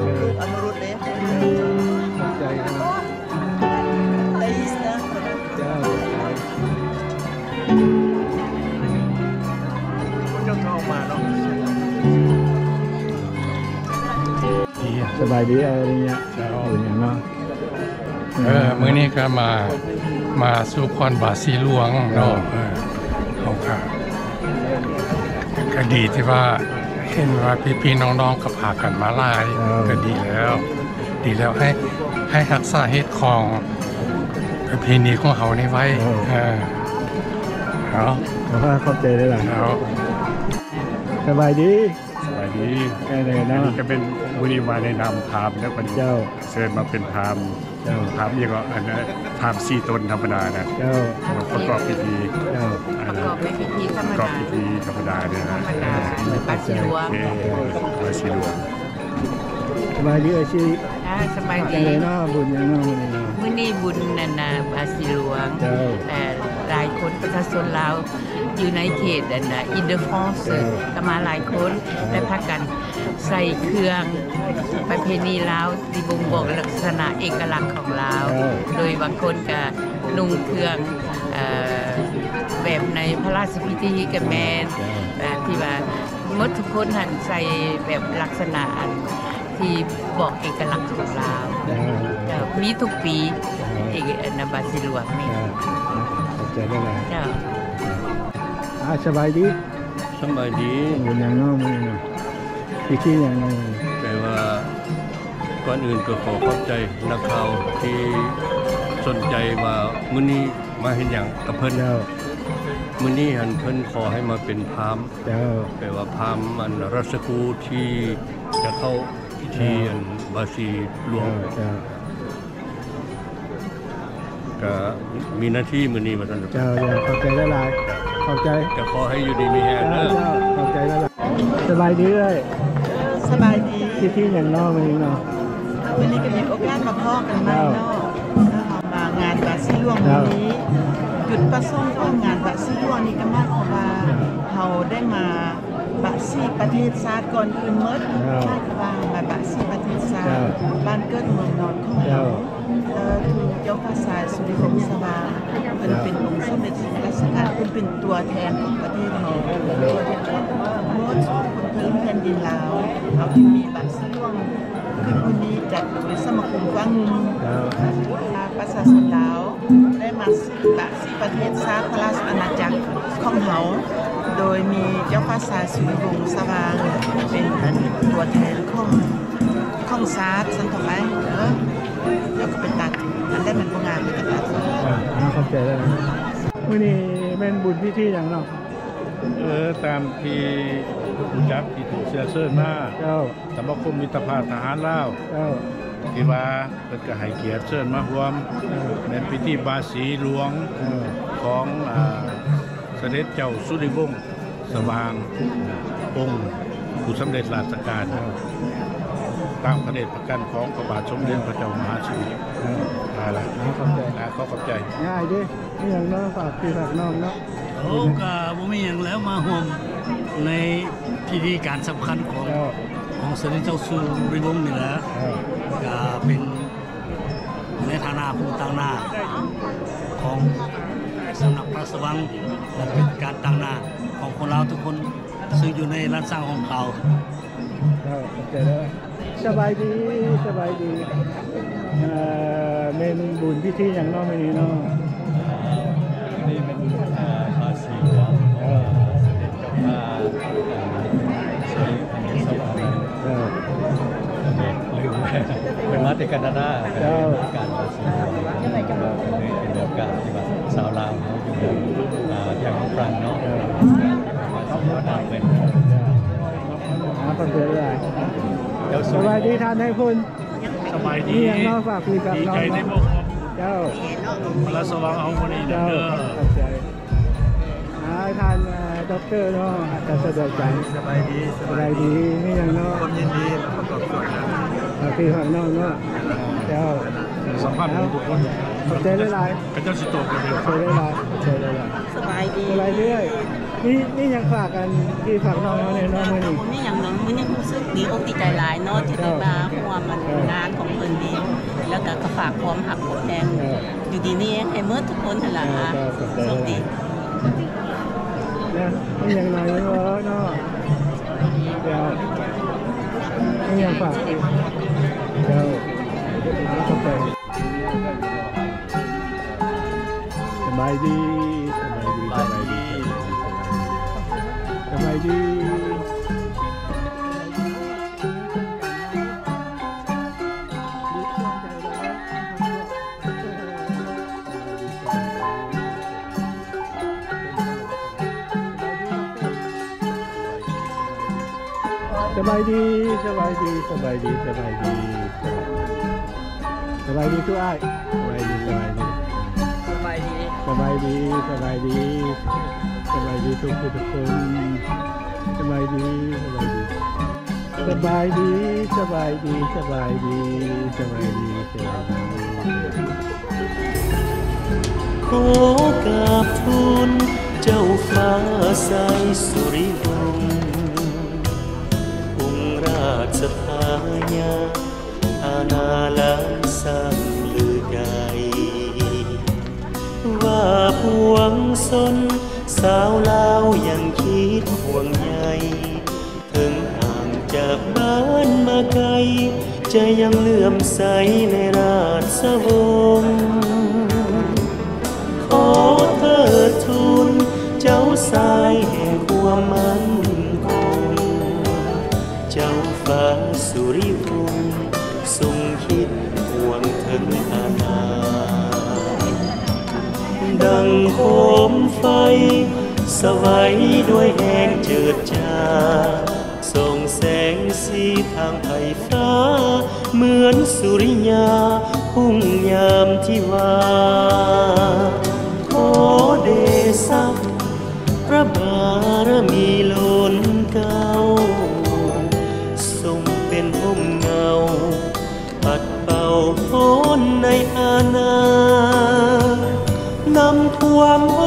ລູກອະນຸລຸດເດ້ ຂອບໃຈເນາະ ໄດ້ຍິນນະ ເຈົ້າ ຄົນເຈົ້າເຂົ້າມາເນາະ ສະບາຍດີ ອາລິຍະ ເຈົ້າ ເປັນຫຍັງເນາະ? ເອີ ມື້ນີ້ກໍມາ ມາສູ່ຄອນບາສີຫຼວງເນາະ ເອີ ເອີ ເຮົາກໍ ກໍດີທີ່ວ່າເຫັນວ່າພີ່ໆນ້ອງໆກໍພາກັນມາຫຼາຍ ເອີ ກໍດີແລ້ວ ດີແລ້ວ ໃຫ້ ໃຫ້ຮັກສາຮີດຄອງປະເພນີຂອງເຮົານີ້ໄວ້ ເອີ ເອີ ເອົາ ຂອບໃຈຫຼາຍໆ ເຈົ້າ ສະບາຍດີ ສະບາຍດີ ເອີ ເນາະ ອັນນີ້ກໍເປັນ ມື້ນີ້ມາໃນນາມພາມເດີ ເພິ່ນ ເຈົ້າ ເຊີນມາເປັນພາມ ເຈົ້າ ພາມອີ່ຫຍັງກໍ ອັນນັ້ນ ພາມສີ່ຕົນທຳມະດານະ ເຈົ້າ ປະກອບພິທີ ເຈົ້າ ອັນນັ້ນ ປະກອບໃນພິທີທຳມະດາ ປະກອບພິທີທຳມະດານີ້ນະ ທຳມະດາ ເອີ ບາສີຫຼວງ ເອີ ບາສີຫຼວງ ສະບາຍດີເອື້ອຍຊີ ອ່າ ສະບາຍດີ ຈັ່ງໃດເນາະ ບຸນຫຍັງເນາະມື້ນີ້ເນາະ? ມື້ນີ້ບຸນ ອັນນ່າ ບາສີຫຼວງ ເຈົ້າ ເອີ ຫຼາຍຄົນປະຊາຊົນລາວ ຢູ່ໃນເຂດອັນນ່າ Île-de-France ເອີ ກໍມາຫຼາຍຄົນ ເອີ ແລະ ພາກັນໃສ່ເຄື່ອງປະເພນີລາວ ທີ່ບົ່ງບອກລັກສະນະເອກະລັກຂອງລາວ ເອີ ໂດຍບາງຄົນກໍນຸ່ງເຄື່ອງ ເອີ ແບບໃນພະລາຊະພິທີກໍແມ່ນ ເອີ ເອີ ທີ່ວ່າໝົດທຸກຄົນຫັ້ນໃສ່ແບບລັກສະນະອັນ ທີ່ບອກເອກະລັກຂອງລາວ ເຈົ້າ ເຈົ້າ ມີທຸກປີ ເຈົ້າ ເອກະ ອັນນ່າ ບາສີຫຼວງນີ້ ເຈົ້າ ຂອບໃຈຫຼາຍໆ ເຈົ້າ ອ່າ ສະບາຍດີ ສະບາຍດີ ບຸນຫຍັງເນາະມື້ນີ້ເນາະ? ພິທີຫຍັງເນາະ? ແປວ່າ ກ່ອນອື່ນກໍຂໍຂອບໃຈນັກຂ່າວທີ່ສົນໃຈວ່າມື້ນີ້ມາເຮັດຫຍັງກັບເພິ່ນ ເຈົ້າ ມື້ນີ້ຫັ້ນເພິ່ນຂໍໃຫ້ມາເປັນພາມ ເຈົ້າ ແປວ່າພາມອັນລາຊະຄູທີ່ຈະເຂົ້າພິທີ ເຈົ້າ ອັນບາສີຫຼວງ ເຈົ້າ ເຈົ້າ ກະມີໜ້າທີ່ມື້ນີ້ວ່າຊັ້ນ ເຈົ້າ ເຈົ້າ ຂອບໃຈຫຼາຍໆ ຂອບໃຈ ກະຂໍໃຫ້ຢູ່ດີມີແຮງເດີ ເຈົ້າ ເຈົ້າ ຂອບໃຈຫຼາຍໆ ສະບາຍດີເອື້ອຍ ສະບາຍດີ ພິທີຫຍັງເນາະມື້ນີ້ເນາະ? ມື້ນີ້ກໍມີໂອກາດມາພໍ້ກັນໃໝ່ເນາະ ເຈົ້າ ເຮົາມາງານບາສີຫຼວງມື້ນີ້ ເຈົ້າ ຈຸດປະສົງຂອງງານບາສີຫຼວງນີ້ກໍໝາຍຄວາມວ່າ ເຈົ້າ ເຮົາໄດ້ມາ ບາສີປະເທດຊາດກ່ອນອື່ນໝົດ ເຈົ້າ ໝາຍຄວາມວ່າມາບາສີປະເທດຊາດ ເຈົ້າ ບ້ານເກີດເມືອງນອນຂອງເຮົາ ເຈົ້າ ເອີ ຖືກເຈົ້າຟ້າຊາຍສຸລິວົງສະຫວ່າງ ເພິ່ນ ເຈົ້າ ເປັນອົງສົມເດັດລາຊະການ ເພິ່ນເປັນຕົວແທນຂອງປະເທດເຮົາ ເຈົ້າ ຕົວແທນຂອງໝົດພື້ນແຜ່ນດິນລາວ ເຮົາຈຶ່ງມີບາສີຫຼວງ ຄືມື້ນີ້ຈັດໂດຍສະມາຄົມຟ້າງຸ່ມ ເຈົ້າ ປະຊາຊົນລາວໄດ້ມາ ປະເທດຊາດພະລາຊະອານາຈັກຂອງເຮົາ ໂດຍມີເຈົ້າຟ້າຊາຍສຸລິວົງສະຫວ່າງເປັນອັນຕົວແທນຂອງ ຂອງຊາດຊັ້ນເຖາະໄປ ເອີ ເຈົ້າກໍໄປຕັດ ອັນໃດມັນບໍ່ງາມກໍຕັດ ອ່າ ຂອບໃຈຫຼາຍໆ ມື້ນີ້ແມ່ນບຸນພິທີຫຍັງເນາະ? ເອີ ຕາມທີ່ຮູ້ຈັກທີ່ຖືກເຊື້ອເຊີນມາ ເຈົ້າ ສະມາຄົມມິດຕະພາບທະຫານລາວ ເຈົ້າ ທີ່ວ່າ ເພິ່ນກໍໃຫ້ກຽດເຊີນມາຮ່ວມ ເອີ ແມ່ນພິທີບາສີຫຼວງ ເອີ ຂອງ ອ່າ ສະເດັດເຈົ້າສຸລິວົງສະຫວ່າງ ອົງຜູ້ສຳເລັດລາຊະການ ເອີ ຕາມພະເນດພະກັນຂອງພະບາດສົມເດັດພະເຈົ້າມະຫາຊີວິດ ເອີ ອ່າ ຂອບໃຈ ອ່າ ຂໍຂອບໃຈ ງ່າຍເດ້ ມີຫຍັງມາຝາກພີ່ຝາກນ້ອງເນາະ? ໂອ້ ກໍບໍ່ມີຫຍັງແລ້ວ ມາຮ່ວມໃນພິທີການສຳຄັນຂອງ ເຈົ້າ ຂອງສະເດັດເຈົ້າສຸລິວົງນີ້ແຫຼະ ເຈົ້າ ກໍເປັນ ໃນຖານະຜູ້ຕາງໜ້າຂອງສຳນັກພະລາຊະວັງ ແລະ ເປັນການຕາງໜ້າຂອງຄົນລາວທຸກຄົນ ຊຶ່ງຢູ່ໃນລ້ານຊ້າງຫ້ອມຂາວ. ເຈົ້າ ຂອບໃຈເດີ. ສະບາຍດີ ສະບາຍດີ. ເອີ ແມ່ນບຸນພິທີຫຍັງເນາະມື້ນີ້ເນາະ? ນີ້ແມ່ນ ເອີ ພະສີຫຼວງ ເອີ ສະເດັດເຈົ້າພາບ ເອີ ເອີ ລືມແລ້ວ ເພິ່ນມາແຕ່ການາດາ ເຈົ້າ ການພະສີຫຼວງ ເພິ່ນເປັນໂອກາດທີ່ວ່າຊາວລາວເຮົາຢູ່ ເອີ ທາງຝຣັ່ງເນາະ ເອີ ມາຕາມເພິ່ນ ອ່າ ຂອບໃຈຫຼາຍ. ເຈົ້າ ສະບາຍດີທ່ານນາຍພົນ. ສະບາຍດີ. ມີຫຍັງເນາະ ຝາກພີ່ຝາກນ້ອງເນາະ. ດີໃຈໄດ້ພົບກັບ ເຈົ້າ ພະລາຊະວັງເຮົາມື້ນີ້ເດີ. ເຈົ້າ ຂອບໃຈ. ອ່າ ທ່ານ ເອີ ດັອກເຕີເນາະ ອາຈານສະດວກໃຈ. ສະບາຍດີ ສະບາຍດີ. ມີຫຍັງເນາະ ຄວາມຍິນດີປະກອບສ່ວນນຳ ຝາກພີ່ຝາກນ້ອງເນາະ. ເຈົ້າ ສຳພັດທຸກຄົນ. ຂອບໃຈຫຼາຍໆ. ຂະເຈົ້າຊິໂຕກັນເດີ. ຂອບໃຈຫຼາຍໆ ຂອບໃຈຫຼາຍໆ. ສະບາຍດີ ສະບາຍດີ. ມີ ມີຫຍັງຝາກກັນ ທີ່ຝາກນ້ອງເຮົາແດ່ເນາະ ມື້ນີ້? ບໍ່ມີຫຍັງດອກ ມື້ນີ້ຮູ້ສຶກດີອົກດີໃຈຫຼາຍເນາະ ທີ່ໄດ້ມາຮ່ວມ ເຈົ້າ ງານຂອງເພິ່ນນີ້ ແລ້ວກໍ ກໍຝາກຄວາມຮັກຄວາມແພງ ເຈົ້າ ຢູ່ດີມີແຮງໃຫ້ໝົດທຸກຄົນຫັ້ນລະ ເຈົ້າ ຂອບໃຈ ໂຊກດີ. ນະ ມີຫຍັງໜ້ອຍເນາະ ເຈົ້າ ມີຫຍັງຝາກອີກ ເຈົ້າ ຂອບໃຈ. ສະບາຍດີ ສະບາຍດີ ສະບາຍດີ ສະບາຍດີ. ສະບາຍດີ ສະບາຍດີ ສະບາຍດີ ສະບາຍດີ ສະບາຍດີ ສະບາຍດີທຸກອ້າຍ ສະບາຍດີ ສະບາຍດີ ສະບາຍດີ ສະບາຍດີ ສະບາຍດີທຸກຜູ້ທຸກຄົນ ສະບາຍດີ ສະບາຍດີ ສະບາຍດີ ສະບາຍດີ ສະບາຍດີ ສະບາຍດີ ສະບາຍດີ. ຂໍກາບທູນເຈົ້າຟ້າໃສສຸລິວົງ ອົງລາຊະທາຍາດ ອານາລັງສັງລືໄກ ວ່າປວງຊົນຊາວລາວຍັງຄິດຫ່ວງໃຍ ເຖິງຫ່າງຈາກບ້ານມາໄກ ໃຈຍັງເຫຼື້ອມໃສໃນລາຊະວົງ. ຂໍເທີດທູນເຈົ້າຊາຍແຫ່ງຄວາມໝັ້ນຄົງ ເຈົ້າຟ້າສຸລິວົງ ຊົງຄິດຫ່ວງເຖິງອານາ ດັ່ງໂຄມໄຟສະໄຫວດ້ວຍແຮງເຈີດຈ້າ ສ່ອງແສງສີທາງໄພຟ້າ ເໝືອນສຸລິຍາຮຸ່ງຍາມທິວາ. ຂໍເດຊະພະບາລະມີລົ້ນເກົ້າ ຊົງເປັນຮົ່ມເງົາ ປັດເປົ່າພົ້ນໃນອານາ ນຳຄວາມໂພ